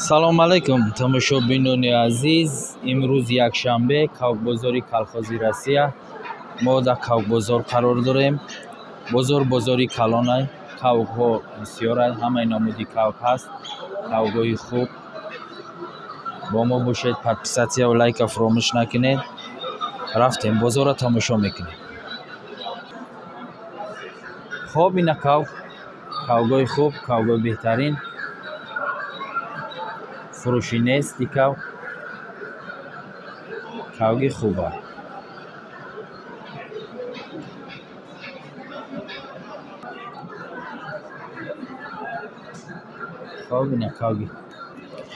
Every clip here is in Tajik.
Салом алейкум, тамошобинони азиз. Имрӯз якшанбе, кавкбозори колхози Россия. Мо дар кавкбозор қарор дорем. Бозор бозори калонай, кавкҳо бисёрай, ҳамаи намуди кавк ҳаст, кавкҳои хуб. Бо мо бошед, подписатсия ва лайка фаромӯш накунед. Рафтем, бозорро тамошо мекунем. Хоб, ина кавк, кавкҳои хуб, кавкҳои беҳтарин. Фурӯшӣ нест и кавк, кавки хуба. Хоб, ина кавки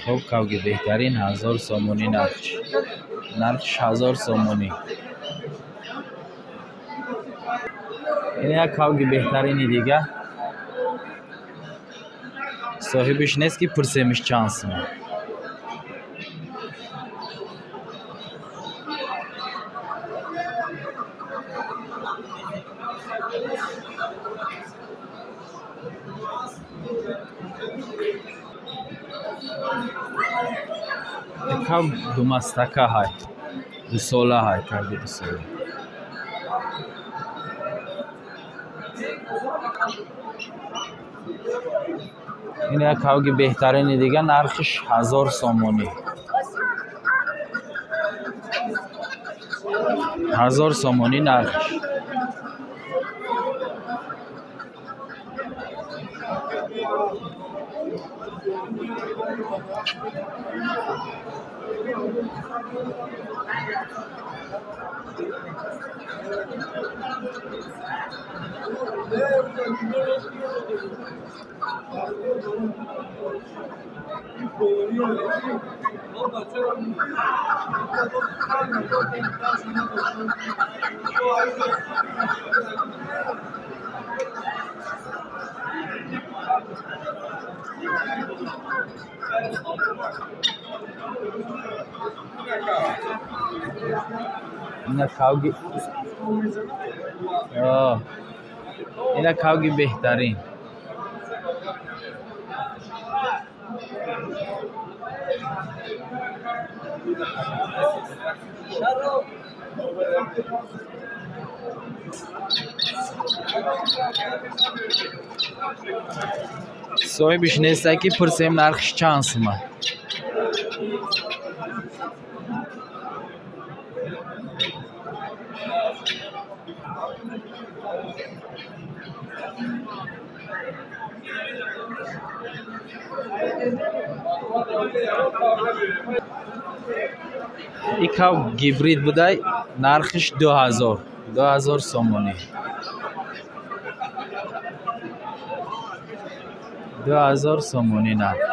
хуб, кавки беҳтарин, 1000 сомонӣ нархш. Нархш 1000 сомонӣ. Ин як кавки беҳтарини дига. Соҳибиш нест, ки пурсемиш чанд сум. Кавк думастака ҳай, дусола ҳай, кавки дусола. Ин як кавки беҳтарини дига, нархиш 1000 сомонӣ. 1000 сомонӣ нархиш. Ина кавки, ина кавки беҳтарин. Соҳибиш нестай, ки пурсем нархш чанд сума. И кавк гибрид будай, нархиш 2000, 2000 сомонӣ. 2000 сомонӣ нарх.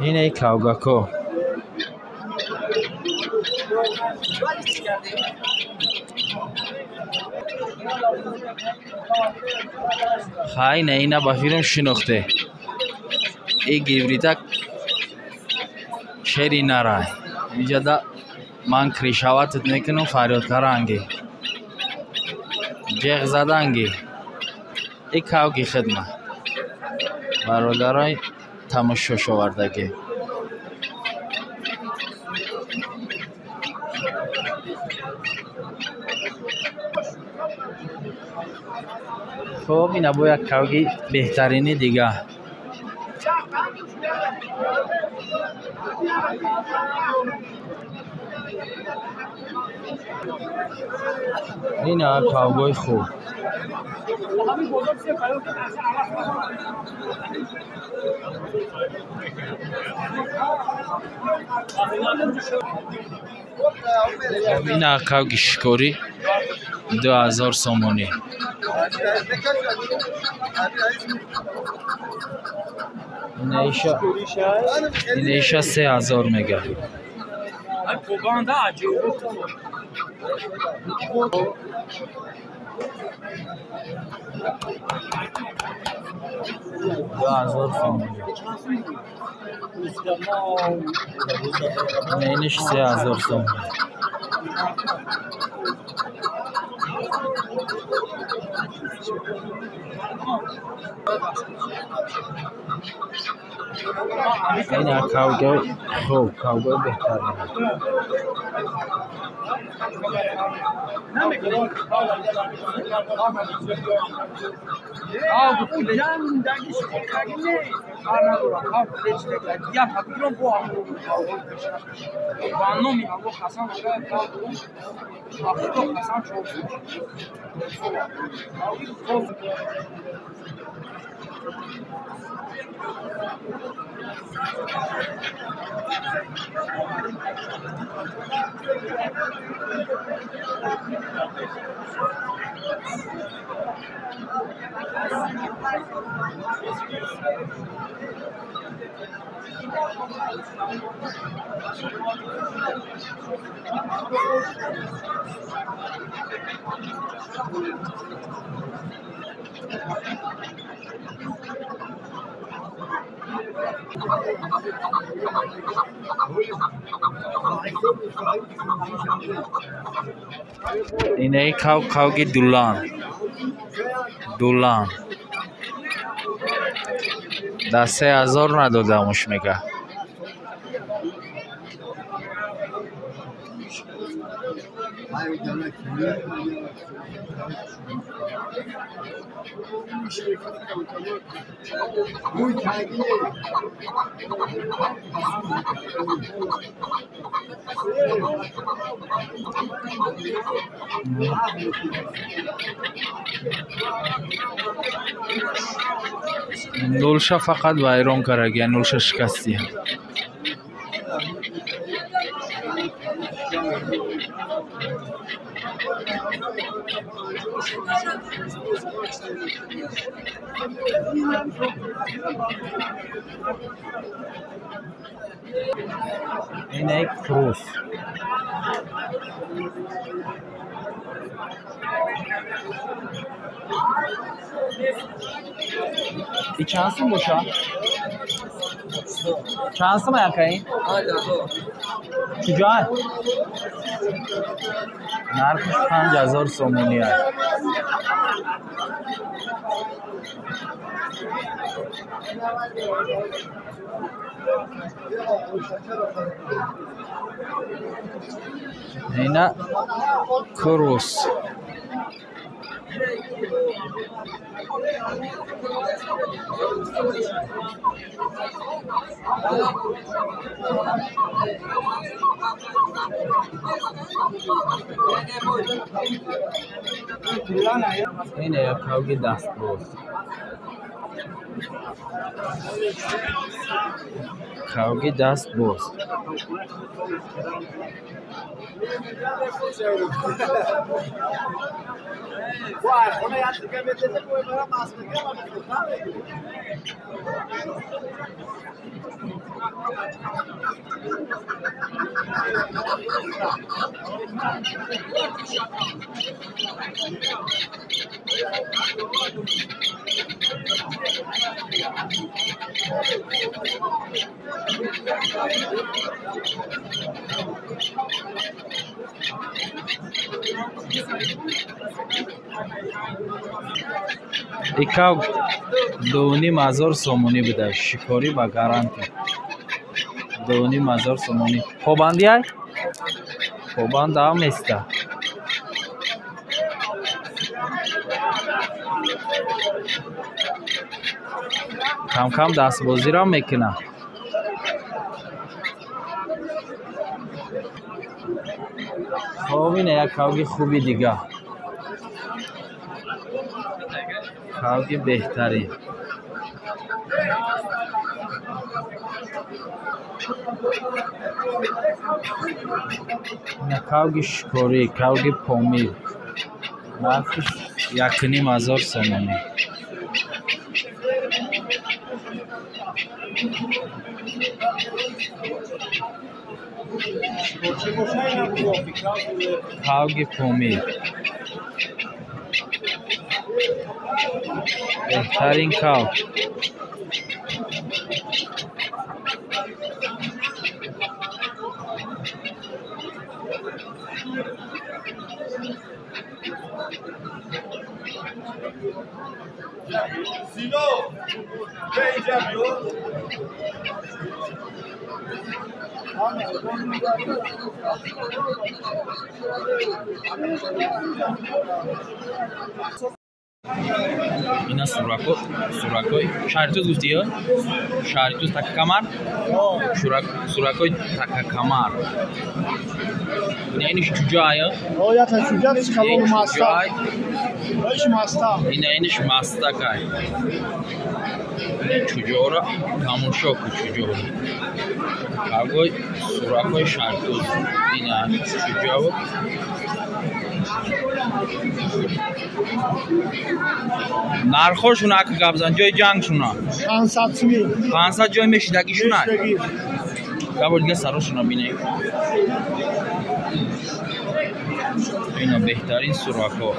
Инаи кавгако. Хай, на ина ба филм шинохте. И гибридак шери нарай. Иҷада ман кришаватат мекунам, фарёдкаранги. Ҷеғ заданги. И кавки хидма. Бародарои тамошошовардагӣ. Хоб, ина бо як кавки беҳтарини дига. Ина кавгои хуб. Ина кавки шикорӣ, 2000 сомонӣ. Инаиша 3000 мега. 2000 сомонӣ. Иниш 3000 сомонӣ. Ина кавгои хуб, кавгои беҳтарин. Инаи кав кавги дулан. Дулан. Да 3000 надодамуш мега. Нулша фақат вайрон карагия, нулша шикастия. Инаи крус. И чанд сум боша? Чанд сум яка ин? Чуҷоа? Нархиш 5000 сомонӣ аст. Ина крус. Ина як кавги дастбоз. Кавги дастбоз. Икав 2500 сомонӣ буда, шикорӣ ба гарантия. 2500 сомонӣ. Побанди ай? Побанд ҳам неста. Кам-кам дастбозиро мекунад. Хоб, ина як кавги хуби дига. Кавги беҳтарин. Ина кавги шикорӣ, кавги Помир. Нархиш 1500 сомонӣ. Кавги Помир. Беҳтарин кавг. Ина сурако, суракой шаҳритуз гуфтӣ ё? Шаҳритуз Такакамар? Суракой Такакамар. Ина иниш чуҷа ё? Ята чуҷа калон маста. Иш маста. Ина иниш мастакай. Чуҷора тамошо ку чуҷора. Кавгой суракой шаҳритуз. Ина чуҷаво. Нархошун ака гап зан, ҷои ҷангшуна. 500 сумӣ. 500 ҷои мешидагишуна. Габор дига сарошуна бинед. Ина беҳтарин суракҳо.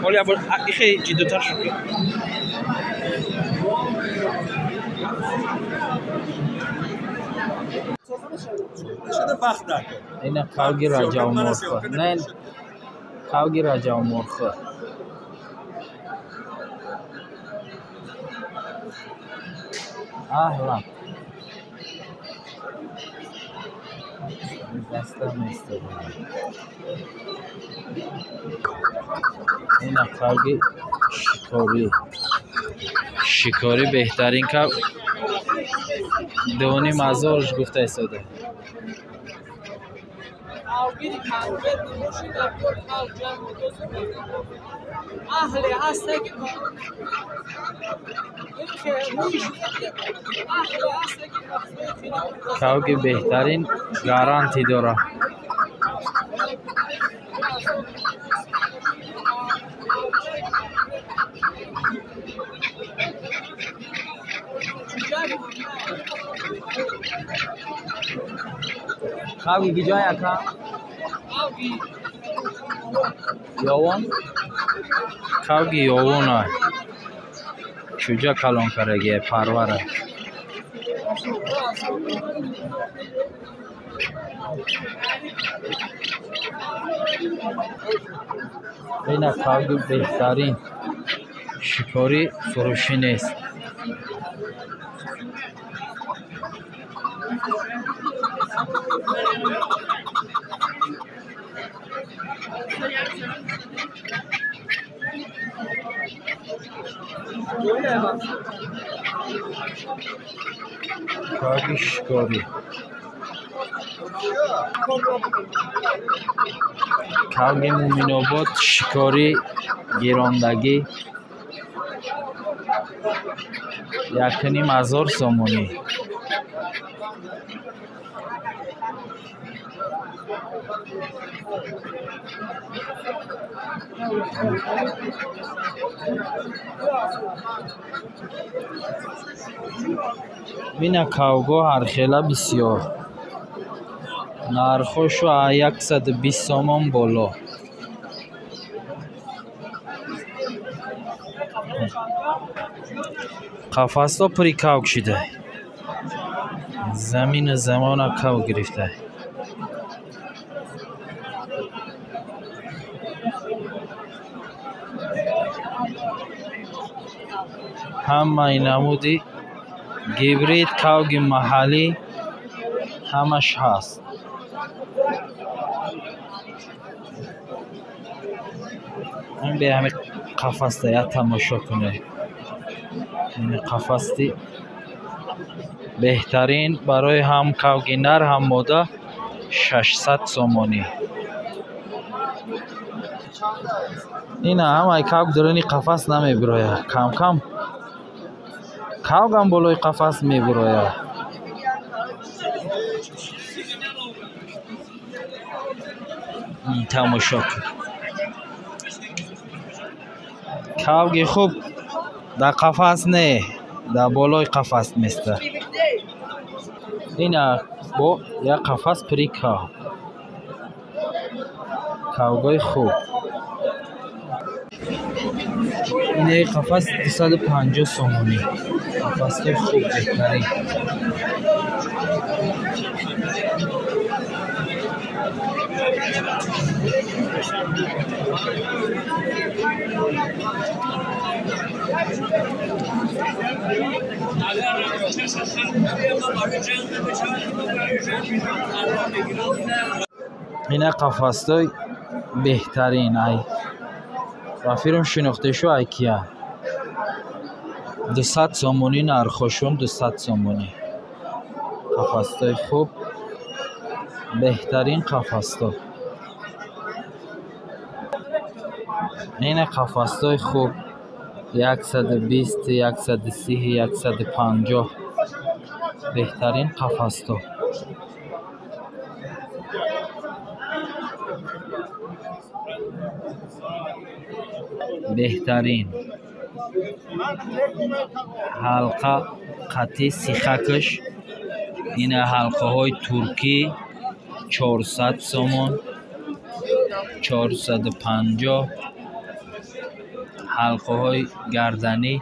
Ҳоли ябор ихе ҷиддотар шуд. Ина кавги Раҷавморхӯ. Не, кавги Раҷавморхӯ. Аҳлан. Даста местад. Ина кавги шикорӣ. Шикорӣ беҳтарин кавг. 2,5 ҳазорш гуфта истода. Кавги беҳтарин гарантӣ дорад. Кавги киҷой ака? Ёвон? Кавги Ёвона. Чуҷа калон карагия парвара. Ина кавги беҳтарин. Шикорӣ фурӯшӣ нест. Кавги шикорӣ. Кавги Муминобод шикорӣ гирондагӣ 1,5 ҳазор сомонӣ. Бина кавгҳо ҳархела бисёр. Нархҳошу 120 сомон боло. Қафасҳо пури кавг шуда. Замину замона кавг гирифта. Ҳамаи намуди гибрид, кавги маҳаллӣ ҳамаш ҳаст. Бе ҳами қафаста як тамошо кунед. Қафасти беҳтарин барои ҳам кавги нар ҳам мода 600 сомонӣ. Ина ҳамаи кавг даруни қафас намебирояд. Кам-кам кавгам болои қафас мебирояд. Тамошо кун. Кавги хуб дар қафас не, дар болои қафас места. Ина бо як қафас пури кав. Кавгои хуб. Ина қафас 250 сомонӣ. Қафасҳои хуб, беҳтарин. Ина қафасҳои беҳтарин. Ай рафирм шинохташу ай кия. 200 сомонӣ нархошон, 200 сомонӣ. Қафасҳои хуб, беҳтарин қафасҳо. Ина қафасҳои хуб 120, 130, 150. Беҳтарин қафасҳо. Беҳтарин ҳалқа қатӣ сихакаш. Ина ҳалқаҳои туркӣ 400 сомон, 450. Ҳалқаҳои гарданӣ.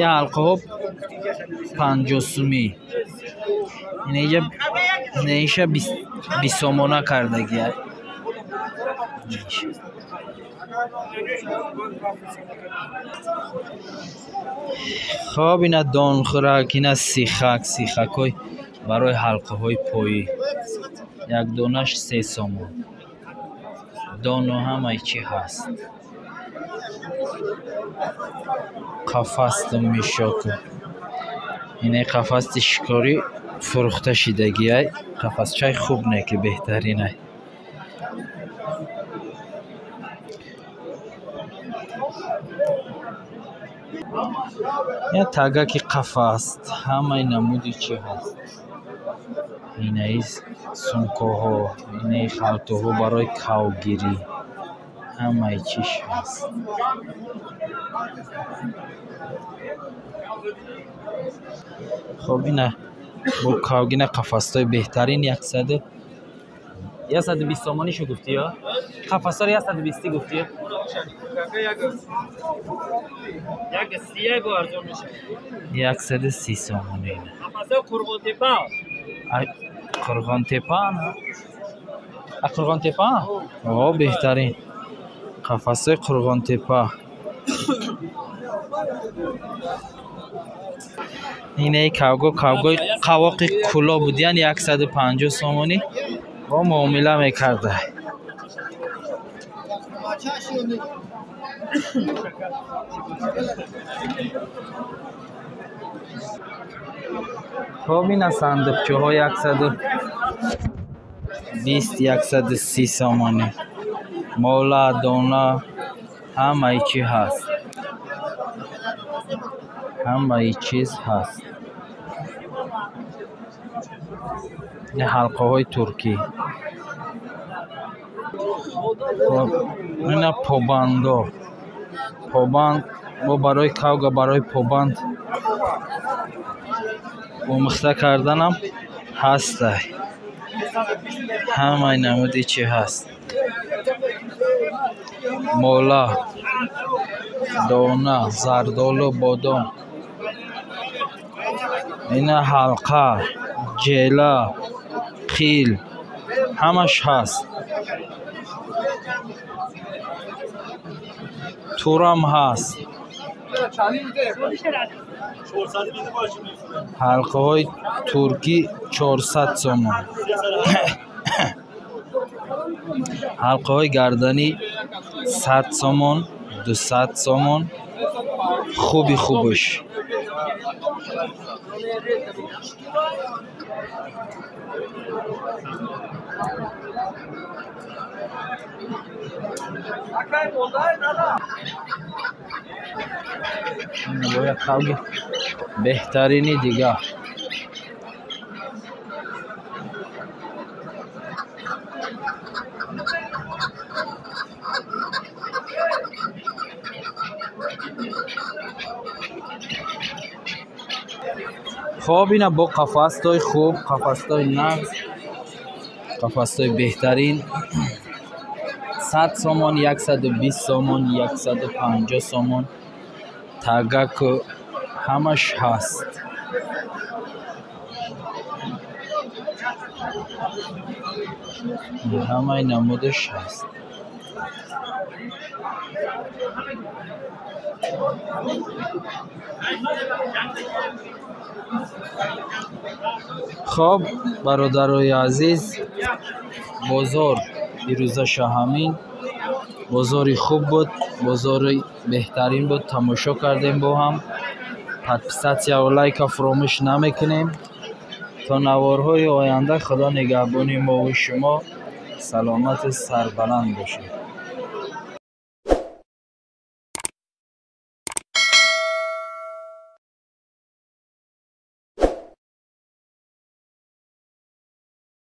Ин ҳалқаҳо 50 сумӣ. Инаиша 20 сомона кардагия. Хоб, ина донхӯрак, ина сихак, сихакҳои барои ҳалқаҳои поӣ. Як донаш 3 сомон. Дону ҳамаи чӣ ҳаст. Қафасту мишоку. Ина қафасти шикорӣ фурӯхта шидагиай. Қафасчаи хуб не ки беҳтаринай. Я тагаки қафаст, ҳамаи намуди чӣ ҳаст. Инаи сумкаҳо, инаи халтаҳо барои кавгирӣ, ҳамаи чиш ҳаст. Хоб, ина бо кавгина қафасҳои беҳтарин 120 сомонишу гуфтӣ ё? Қафасҳоро 120 гуфтӣ? 130 сомонӣ. Қурғонтепа? Қурғонтепа? О, беҳтарин. Қафасҳои Қурғонтепа. Инаи кавго, кавгои қавоқи куло будиян 150 сомонӣ бо муомила мекарда. Хоб, ина сандуқчаҳо 120, 130 сомонӣ. Мола, дона, ҳамаи чӣ ҳаст. Ҳамаи чиз ҳаст. Ҳалқаҳои туркӣ. Хоб, ина побандо. Побанд бо барои кавга, барои побанд омӯхта карданам ҳастай. Ҳамаи намуди чӣ ҳаст. Мола, дона, зардолу, бодом. Ина ҳалқа, ҷела, қил, ҳамаш ҳаст. Турам ҳаст. Ҳалқаҳои туркӣ 400 сомон. Ҳалқаҳои гарданӣ 100 сомон, 200 сомон. Хуби хубаш. Бояд кавги беҳтарини дигар. Хоб, ина бо қафастой хуб, қафастой нағз, қафастой беҳтарин. 100 сомон, 120 сомон, 150 сомон. Тагаку ҳамаш ҳаст. Ҳамаи намудаш ҳаст. Хоб, бародарои азиз, бозор ирӯзаша ҳамин. Бозори хуб буд, бозори беҳтарин буд, тамошо кардем бо ҳам. Подписатсия ва лайка фуромӯш намекунем. То наворҳои оянда Худо нигаҳбони мову шумо. Саломату сарбаланд бошед.